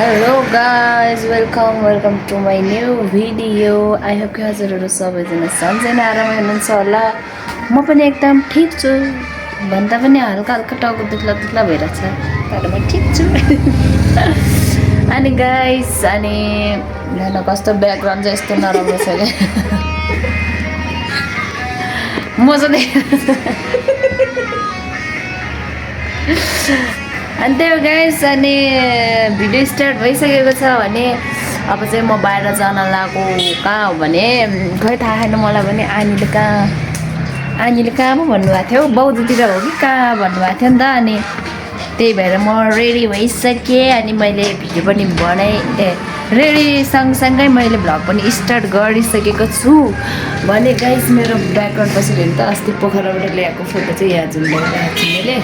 Hello guys, welcome to my new video. I hope you हजुरहरु सबैजना सन्चै नै आरामै हुनुहुन्छ होला। म पनि एकदम ठीक छु। भन्दा पनि हल्का हल्का टाउको दुख्ला भइरहेछ। तर म ठीक छु। अनि गाइस, अनि हेर्न कस्तो ब्याकग्राउन्ड चाहिँ यस्तो नराम्रो छ के। मजाले अनि त्यही हो गाइस, अनि भिडियो स्टार्ट भइसकेको छ भने अब चाहिँ म बाहिर जान लागेको कहाँ हो भने खै थाहा छैन मलाई पनि। आनीले कहाँ पो भन्नुभएको थियो, बौद्धतिर हो कि कहाँ भन्नुभएको थियो नि त। अनि त्यही भएर म रेडी भइसकेँ। अनि मैले भिडियो पनि रेडी सँगसँगै मैले भ्लग पनि स्टार्ट गरिसकेको छु भने गाइस, मेरो ब्याकग्राउन्ड पछि हेर्नु त। अस्ति पोखराबाट ल्याएको फोटो चाहिँ यहाँ जुन ल्याइरहेको छु मैले।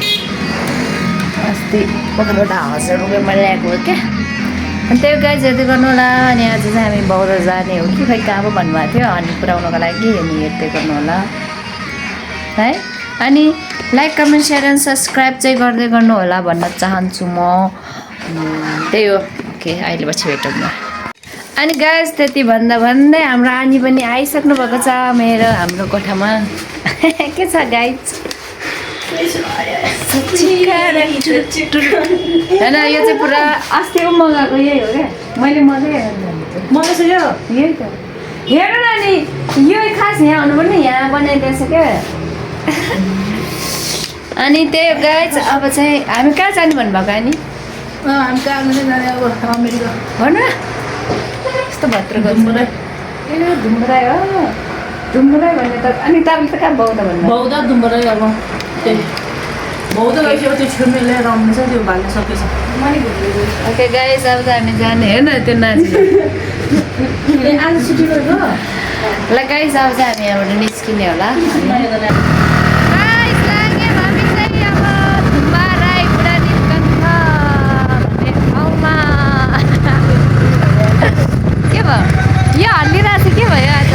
अस्ति पोखराबाट 1000 रुपियाँमा ल्याएको हो क्या। अनि त्यही गाइस हेर्दै गर्नु होला। अनि आज चाहिँ हामी बौद्ध जाने हो कि खै कहाँ पो भन्नुभएको थियो। अनि पुऱ्याउनको लागि अनि हेर्दै गर्नु होला है। अनि like comment share and subscribe चाहिँ गर्दै गर्नु होला भन्न चाहन्छु म। त्यही हो। ओके, अहिले पछि भेटौँ न। अनि गाइस त्यति भन्दै हाम्रो आनी पनि आइसक्नु भएको छ हाम्रो कोठामा। के छ गाइस? होइन, यो चाहिँ पुरा अस्तिको मगाएको यही हो क्या। मैले मगाएको यही त। हेर न, नि यो खास यहाँ हुनुपर्ने, यहाँ बनाइदिएछ क्या। अनि त्यही हो गाइस। अब चाहिँ हामी कहाँ जाने भन्नुभएको अनि? हामी कहाँ जाने? अब अमेरिका भन्नु न। यस्तो भत्र गर्नु। ए धुम्राई हो, धुम्राई भन्ने त। अनि तपाईँले त कहाँ बौद्ध भन्नु? बौद्ध धुम्राई। अब त्यही बौद्ध गइसक्यो, त्यो छेउमा ल्याएर आउनु छ, त्यो भाल्न सकेछ। ओके गाइस, अब त हामी जाने। हेर्न त्यो नाच्नु। आज छुट्टी गरेको ल गाइस, अब चाहिँ हामी यहाँबाट निस्किने होला। यो हल्लिरहेछ के भयो आज?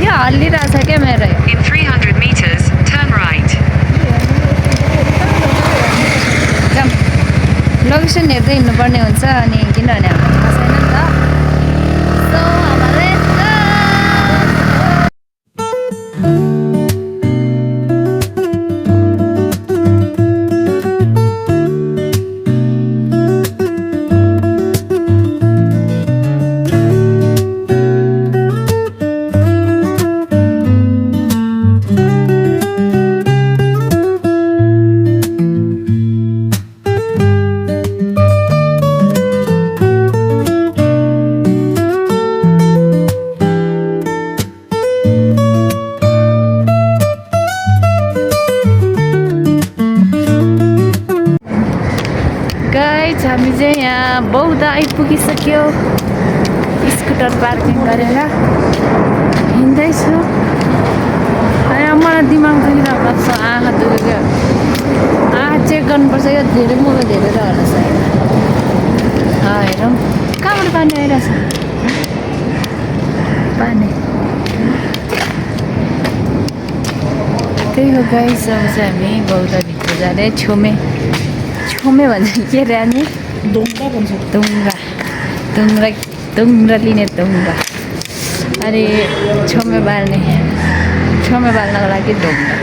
यो हल्लिरहेछ क्या मेरो। In 300 meters, turn right. Location हेर्दै हिँड्नुपर्ने हुन्छ। अनि किनभने हाम्रो थाहा छैन नि त। सो गाइस, हामी चाहिँ यहाँ बौद्ध आइपुगिसक्यो। स्कुटर पार्किङ गरेर हिँड्दैछु। अनि मलाई दिमाग दुखिरहेको छ, आँखा दुखेको। आँखा चेक गर्नुपर्छ। यो धेरै मोबाइल हेरेर होला सायद। हेरौँ कहाँबाट पानी आइरहेछ। पानी त्यही हो गाइस। अब चाहिँ हामी बौद्धभित्र जाँदै छुमे भन्छ के रानी? ढुङ्गा भन्छ। ढुङ्गा लिने ढुङ्गा। अनि छेउमा बाल्नको लागि ढुङ्गा।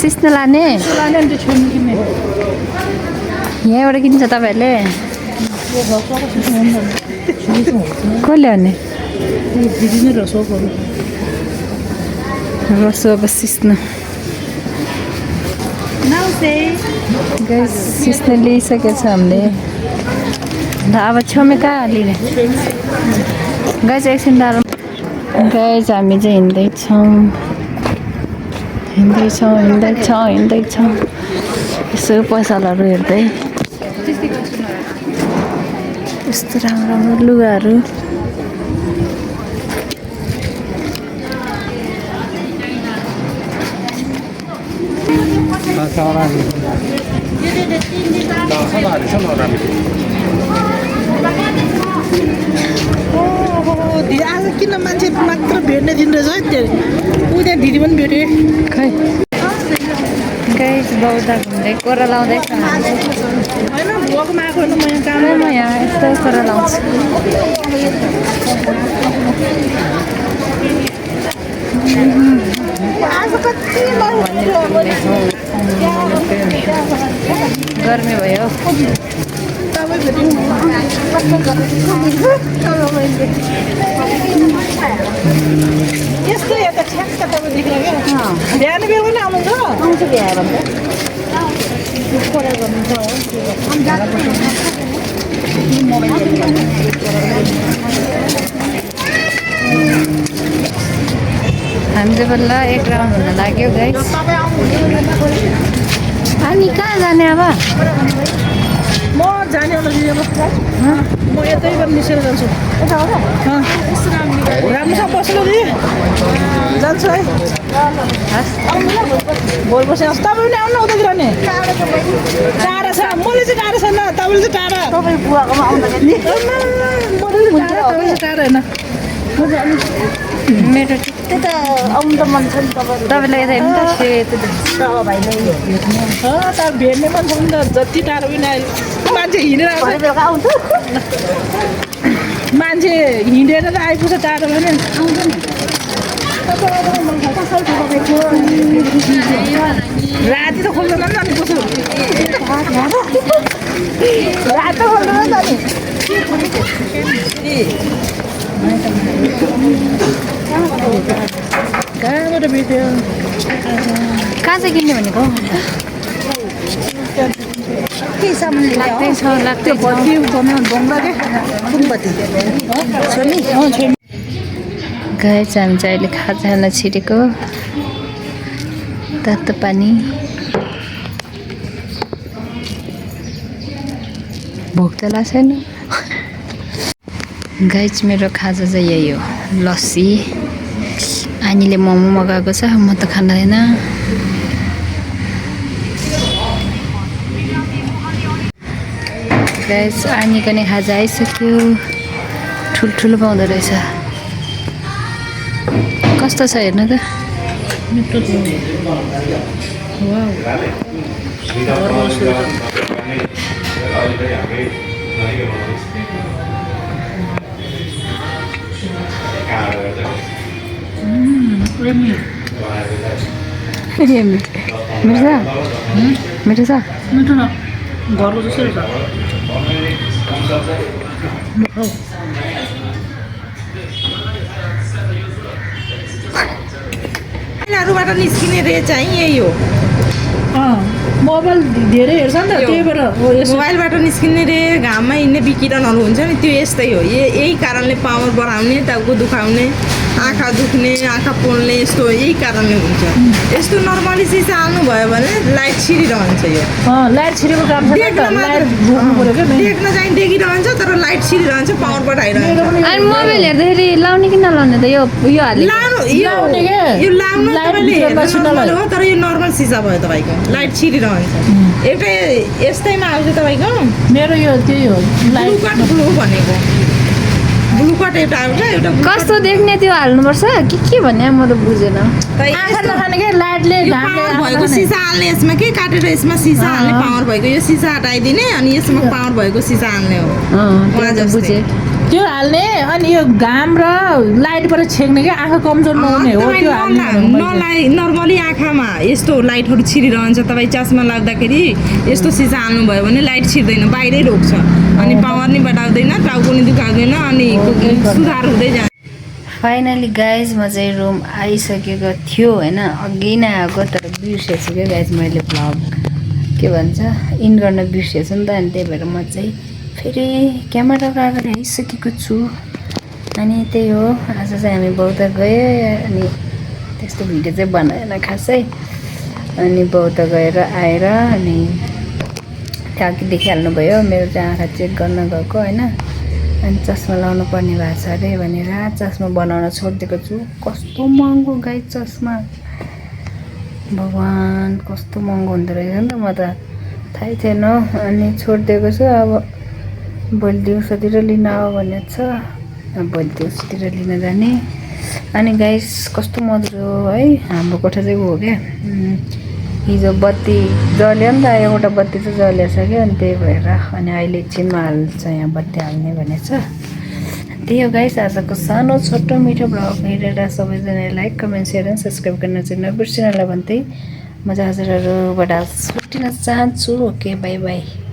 सिस्नो लाने यहाँबाट किन्छ तपाईँहरूले? को ल्याउने? रसोको सिस्नो। गाइस सिस्नो लिइसकेको छ हामीले। अब छेउमा कहाँ लिने? गाइस एकछिन डालो। गाइस हामी चाहिँ हिँड्दैछौँ। हिँड्दैछौँ यसो पसलहरू हेर्दै यस्तो राम्रो राम्रो लुगाहरू आज किन मान्छे मात्र भेट्ने दिन रहेछ है उहाँ दिदी पनि भेटेँ खै गाइस बौद्ध घुम्दै कोरा लाउँदैछ होइन भुवाकोमा आएको होइन म यहाँ काम म यहाँ यस्तो कोरा लाउँछु आज कति गर्मी भयो यस्तो यता ठ्याक्क तपाईँ देख्नु क्या बिहान बेलुका नै आउनुहुन्छ आउँछ बिहान हामी चाहिँ बल्ल एक राउन्ड हुन लाग्यो गाइस अनि कहाँ जाने अब म जाने होला दिदी म यतैबाट निस्केर जान्छु राम्रोसँग बस्नु दिदी जान्छु है भोलि पर्सि आउँछु तपाईँ पनि आउनु उतातिर नि टाढा छ मैले चाहिँ टाढा छैन तपाईँले चाहिँ टाढा तपाईँ बुवाकोमा आउँदाखेरि टाढा होइन मेरो त्यही त आउनु त मन छ नि तपाईँलाई यता हेर्नु त सेतो त भेट्ने मन छ नि त जति टाढो पनि आयो मान्छे हिँडेर आउँछ मान्छे हिँडेर त आइपुग्छ टाढो पनि राति त खोल्दैन नि अनि कसो राति त खोल्दैन नि कहाँबाट भेट्यो कहाँ चाहिँ किन्ने भनेको के सामान लाग्दैछ गाइस हामी चाहिँ अहिले खाजा खान छिरेको तातो पानी भोक त लाग्छ छैन गाइस मेरो खाजा चाहिँ यही हो लस्सी आनीले मोमो मगाएको छ म त खाँदैन गाइस आनीको नि खाजा आइसक्यो ठुल्ठुलो पाउँदो रहेछ कस्तो छ हेर्नु त मिठो छ घरको जस्तो छ यिनीहरूबाट निस्किने रे चाहिँ यही हो मोबाइल धेरै हेर्छ नि त त्यही भएर मोबाइलबाट निस्किने रे घाममा हिँड्ने विकिरणहरू हुन्छ नि त्यो यस्तै हो यही कारणले पावर बढाउने टाउको दुखाउने आँखा दुख्ने आँखा पोल्ने यस्तो यही कारणले हुन्छ यस्तो नर्मली सिसा हाल्नु भयो भने लाइट छिरिरहन्छ यो लाइट छिरेको काम देख्न चाहिँ देखिरहन्छ तर लाइट छिरिरहन्छ पावर बढाइरहन्छ अनि मोबाइल हेर्दाखेरि लाउने कि नलाउने त यो लाउनु तपाईँले नर्मल हो तर यो नर्मल सिसा भयो तपाईँको लाइट छिरिरहन्छ एउटै यस्तैमा आउँछ तपाईँको मेरो यो त्यही हो ब्लू भनेको ब्लू कट एउटा आउँछ एउटा कस्तो देख्ने त्यो हाल्नुपर्छ के भन्ने म त बुझेन भएको सिसा हाल्ने यसमा के काटेर यसमा सिसा हाल्ने पावर भएको यो सिसा हटाइदिने अनि यसमा पावर भएको सिसा हाल्ने हो बुझेँ त्यो हाल्ने अनि यो घाम र लाइटबाट छेक्ने क्या आँखा कमजोर नहुने हो त्यो नर्मली आँखामा यस्तो लाइटहरू छिरिरहन्छ तपाईँ चस्मा लाग्दाखेरि यस्तो सिसा हाल्नुभयो भने लाइट छिर्दैन बाहिरै रोक्छ अनि पावर नि बढाउँदैन टाउको नि दुखाउँदैन अनि सुधार हुँदै जान्छ फाइनली गाइज म चाहिँ रुम आइसकेको थियो होइन अघि नै आएको तर बिर्सेछु क्या गाइज मैले भ्लग के भन्छ इन गर्न बिर्सेछु नि त अनि त्यही भएर म चाहिँ फेरि क्यामेराको अगाडि आइसकेको छु अनि त्यही हो आज चाहिँ हामी बौद्ध गयो अनि त्यस्तो भिडियो चाहिँ बनाएन खासै। अनि बाउ त गएर आएर अनि त्यहाँ अघि देखिहाल्नुभयो मेरो चाहिँ आँखा चेक गर्न गएको होइन। अनि चस्मा लाउनु पर्ने भएको छ अरे भनेर चस्मा बनाउन छोडिदिएको छु। कस्तो महँगो गाई चस्मा, भगवान् कस्तो महँगो हुँदो रहेछ नि त, म त थाहै थिएन। अनि छोडिदिएको छु। अब भोलि दिउँसोतिर लिन आऊ भनेको छ, भोलि दिउँसोतिर लिन जाने। अनि गाइस कस्तो मधुरो है हाम्रो कोठा चाहिँ हो क्या। हिजो बत्ती जल्यो नि त, एउटा बत्ती चाहिँ जलेछ क्या। अनि त्यही भएर अनि अहिले एकछिनमा हाल्छ यहाँ बत्ती हाल्ने भनेको छ। त्यही हो गाइस आजको सानो छोटो मिठो ब्लग हेरेर सबैजनाले like comment share and subscribe गर्न चाहिँ नबिर्सिनु होला भन्दै म चाहिँ हजुरहरूबाट छुट्टिन चाहन्छु। Okay by by.